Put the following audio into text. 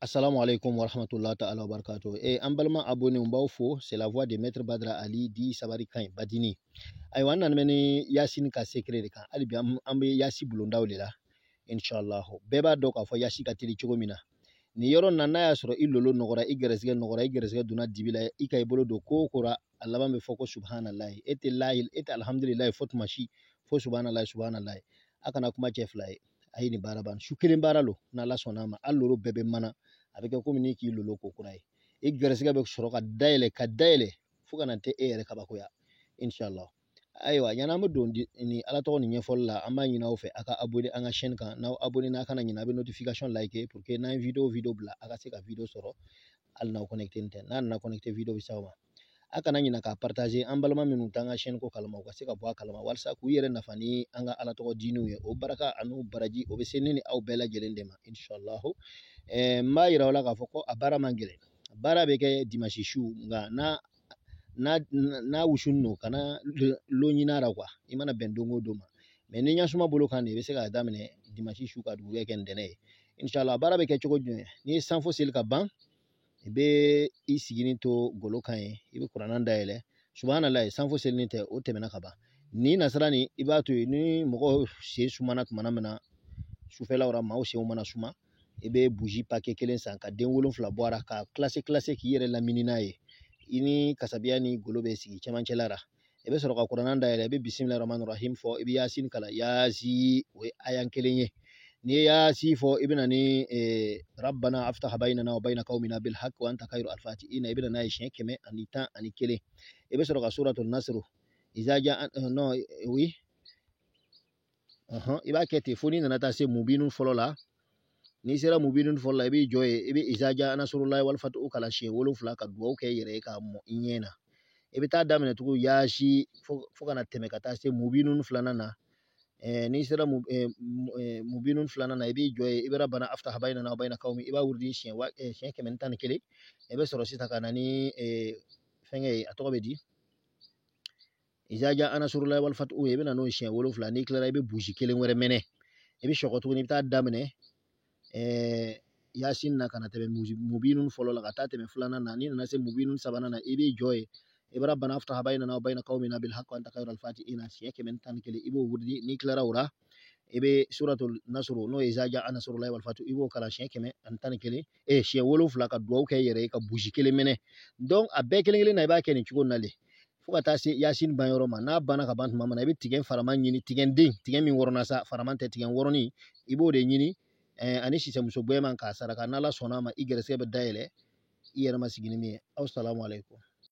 Assalamu alaikum wa rahmatullahi ta'ala wa barakatuh. An balima abonné n b'aw fo, c'est la voix de Maître Badra Ali di Sabari Kan Badini. Ayiwa, an nana ni Yasine ka secret de kan. Hali bi an bɛ Yasi bulondaw de la. Inshallah. Bɛɛ b'a dɔn k'a fɔ Yasi ka teli cogo min na. Nin yɔrɔ na, n'a y'a sɔrɔ i lolo nɔgɔra, i gɛrɛsɛgɛ nɔgɔra, i gɛrɛsɛgɛ donna dibi la, i ka i bolo don ko o ko ra, a laban bɛ fɔ ko subhanallahi. E tɛ lahi, e tɛ alhamdulilayi fo tuma si, fo subhanallahi, subhanallahi. A kana kuma cɛ fila ye. A ye nin baara ban. Su kelen baara lo, n'Ala sɔnna a ma. Hali lolo bɛɛ bɛ mana. A bɛ kɛ komi n'i k'i lolo ko kura ye. I gɛrɛsɛgɛ bɛ sɔrɔ ka dayɛlɛ, ka dayɛlɛ fo ka na tɛ e yɛrɛ kabakoya. Inshallah. Ayiwa, yanni an bɛ don ni Ala tɔgɔ ni ɲɛfɔli la, an b'a ɲini aw fɛ a ka abonné an ka chaîne kan. N'aw abonné n'a kana ɲinɛ, a bɛ notification like pour que n'an ye vidéo bila, a ka se ka vidéo sɔrɔ hali n'aw connecté tɛ. N'a nana connecté, vidéo bɛ s'aw ma. A kana ɲinɛ k'a partager an balima minnu t'an ka chaîne ko kalama, u ka se ka bɔ a kalama walasa k'u yɛrɛ nafa ni an ka Ala tɔgɔ diiniw ye. O baraka an'u baraji, o bɛ se ne ni aw bɛɛ lajɛlen de ma, inshallah. N b'a yira aw la k'a fɔ ko a baara man gɛlɛn. A baara bɛ kɛ dimanche su, nka n'a wusulen don, kana lon ɲini a la quoi. I mana bɛn don o don ma, mais ni ɲasuma bolo kan de, i bɛ se k'a daminɛ dimanche su ka dugujɛ kɛ ntɛnɛn ye, inshallah. A baara bɛ kɛ cogo jumɛn? N'i ye sanfo seli ka ban, i bɛ i sigini to golo kan ye, i bɛ kuranna dayɛlɛ. Subhanallah, sanfo selini tɛ, o tɛmɛna ka ban. Ni nasara nin, i b'a to yen. Ni mɔgɔ sen sumana tuma min na, sufɛlaw la, maaw senw mana suma, i bɛ bougie paquet kelen san ka den 7 bɔ a la, ka classe classe k'i yɛrɛ lamini n'a ye. I ni kasabiya ni golo bɛ sigi cɛmancɛla la. I bɛ sɔrɔ ka kuranna dayɛlɛ, i bɛ bisimilahi rahmani rahim fɔ, i bɛ yasin kalan. Yasi, o ye ayan kelen ye. N'i ye yasi fɔ, i bɛ na ni rabbana aftaha bainana wa baina qaumina bil haqq wa anta khairu al-fatihin. I bɛ na n'a ye siɲɛ 111. I bɛ sɔrɔ ka suratul nasr, iza ja, non, oui, i b'a kɛ ten fo n'i nana taa se mubinun fɔlɔ la. N'i sera mubinun fɔlɔ la, i b'i jɔ yen, i bɛ iza ja nasrullahi wal fathu kalan siɲɛ 7 ka dugawu kɛ i yɛrɛ ye k'a mɔ i ɲɛ na. I bɛ taa daminɛ tugun yasi fo ka na tɛmɛ ka taa se mubinun filanan na. N'i sera mubinun filanan na, i b'i jɔ yen, i bɛ rabbana aftaha bainana wa baina qaumi, i b'a wurudi siɲɛ 111. I bɛ sɔrɔ sisan ka na ni fɛnkɛ ye, a tɔgɔ bɛ di, iza ja nasrullahi wal fathu, i bɛ na n'o ye siɲɛ 7. N'i tilara, i bɛ buji kelen wɛrɛ mɛnɛ, i bɛ sɔgɔ tuguni, i bɛ taa daminɛ yasin na ka na tɛmɛ mubinun fɔlɔ la ka taa tɛmɛ filanan na. N'i nana se mubinun sabanan na, i b'i jɔ yen, i bɛ rabbana aftaha bainana wa baina qaumina bil haqq wa anta khairul fatihin siɲɛ 111, i b'o wurudi. N'i tilara o la, i bɛ suratul nasr, n'o ye iza ja nasrullahi wal fathu, i b'o kalan siɲɛ 111, siɲɛ 7 ka dugawu kɛ i yɛrɛ ye ka buji kelen mɛnɛ. Donc a bɛɛ kelen kelen na, i b'a kɛ nin cogo in na de fo ka taa se yasin ban yɔrɔ ma. N'a banna ka ban tuma min na, i bɛ tigɛ faraman ɲini, tigɛ den, tigɛ min wɔrɔnna sa, faraman tɛ, tigɛ wɔrɔnin, i b'o de ɲini, ani sisɛmuso gbɛman k'a saraka. N'Ala sɔnna a ma, i gɛrɛsɛgɛ bɛ dayɛlɛ i yɛrɛ ma sigi ni min ye. Aw salamu aleykum.